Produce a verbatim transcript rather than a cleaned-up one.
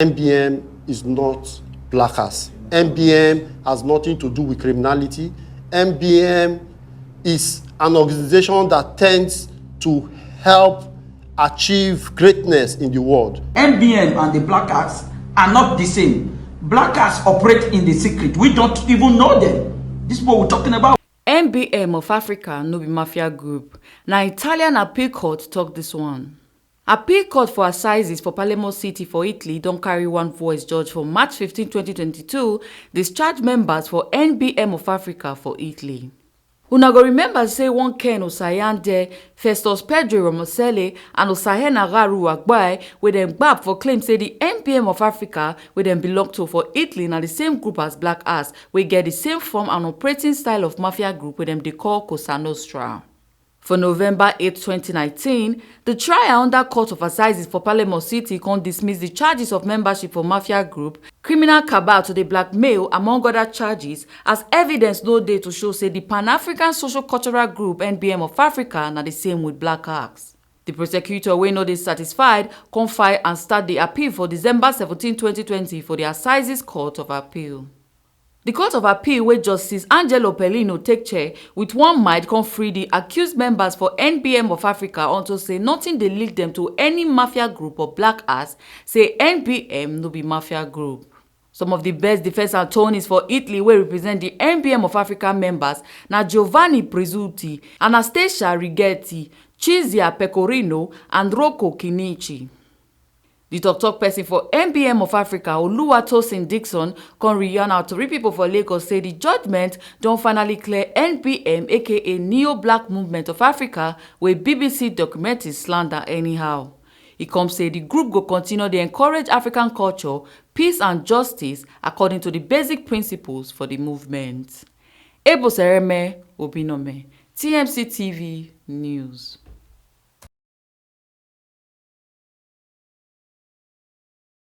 M B M is not black ass. M B M has nothing to do with criminality. M B M is an organization that tends to help achieve greatness in the world. M B M and the Black Axe are not the same. Black Axe operate in the secret. We don't even know them. These people we're talking about. M B M of Africa no be mafia group. Na Italian appeal court talk this one. Appeal court for assizes for Palermo City for Italy don carry one voice judge for March fifteen, twenty twenty-two, discharge members for N B M of Africa for Italy. Una go remember say one Ken Osayande, Festus Pedro Romosele and Osahena Garu Agbai wey dem gbab for claim say the N B M of Africa wey dem belong to for Italy na the same group as Black Axe wey get the same form and operating style of mafia group wey dem dey call Cosa Nostra. For November eight, twenty nineteen, the trial under Court of Assizes for Palermo City come dismiss the charges of membership for mafia group, criminal cabal to dey blackmail, among other charges, as evidence no dey to show say the Pan-African Social Cultural Group, N B M of Africa, na the same with Black Axe. The prosecutor, wey no dey satisfied, come file and start the appeal for December seventeen, twenty twenty, for the Assizes Court of Appeal. The Court of Appeal, wey Justice Angelo Pellino take chair, with one mind come free the accused members for N B M of Africa unto say nothing dey link them to any mafia group or Black Axe, say N B M no be mafia group. Some of the best defense attorneys for Italy wey represent the N B M of Africa members na Giovanni Presutti, Anastasia Rigetti, Chizia Pecorino and Rocco Chinichi. The tok-tok person for N B M of Africa, Oluwatosin Dixon, come reason out tori people for Lagos say the judgment don finally clear N B M, A K A Neo Black Movement of Africa, wey B B C documentary slander anyhow. E come say the group go continue dey encourage African culture, peace and justice according to the basic principles for the movement. Ebo Sereme Obinome, T M C T V News.